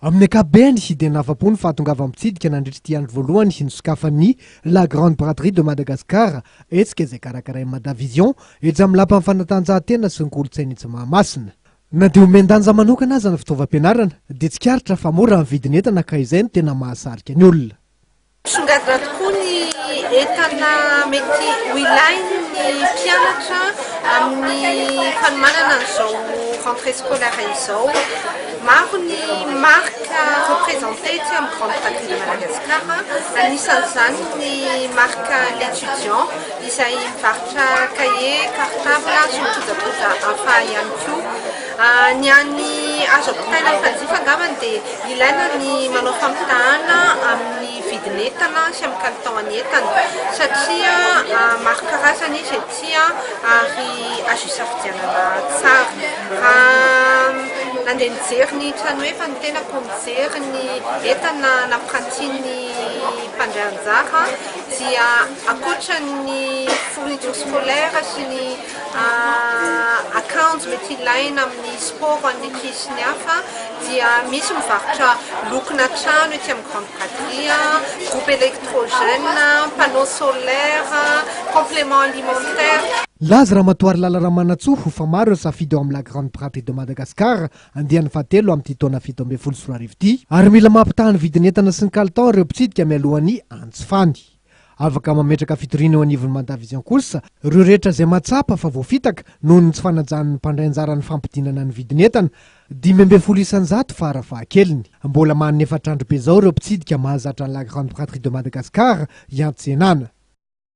Amin'ny ankapobeny dia nahafa-po ny fahatongavan'ny mpitsidika nandritra ity andro voalohany nisokafan'ny La Grande Braderie de Madagascar, hetsika izay karakarain'ny Madavision etsy amin'ny Lapan'ny fanatanjahantena sy ny kolontsaina etsy Mahamasina. Na dia omen-danja manokana aza ny fitaovam-pianarana dia tsikaritra fa mora ny vidin'entana ka izay no tena mahasarika ny olona. Misongadina tokoa ny entana mety ho ilain'ny mpianatra amin'ny fanomanana an'izao rentrée scolaire izao. Maro ny marque représentée ety amin'ny Grande Braderie de Madagascar, anisan'izany ny marque L'étudiant izay mivarotra cahier, cartable sy ny kojakoja hafa ihany koa. Ny an'ny azo ampitaina amin'ny mpanjifa angambany dia Ilaina ny manao fampitahana amin'ny vidin'entana sy amin'ny kalitaon'ny entana satria maro karazana izy ety ary azo isafidianana tsara. Raha nandeha nijery ny tranohefa ny tenako nijery ny entana nampirantian'ny mpandray anjara dia ankoatra ny fourniture scolaire sy ny akanjo mety ilaina amin'ny sport ho an'ny ankizy sy ny hafa dia misy mivarotra lokona trano ety amin'ny grande braderie, groupe électrogène, panneau solaire, complément alimentaire. Nilaza Ramatoa Harilala Ramanantsoa fa maro ireo safidy ao amin'ny La Grande Braderie de Madagascar andiany fahatelo amin'ity taona 2017 ity ary mila mampitaha ny vidin'entana sy ny kalitao ireo mpitsidika mialohan'ny hanjifany. Afaka mametraka fitoriana eo anivon'ny Madavision kosa ireo rehetra izay mahatsapa fa voafitaka noho ny tsy fanajan'ny mpandray anjara ny fampidinana ny vidin'entana, 15% fara fahakeliny. Mbola manana efatra andro be izao ireo mpitsidika mahazatra ny La Grande Braderie de Madagascar hiantsenana.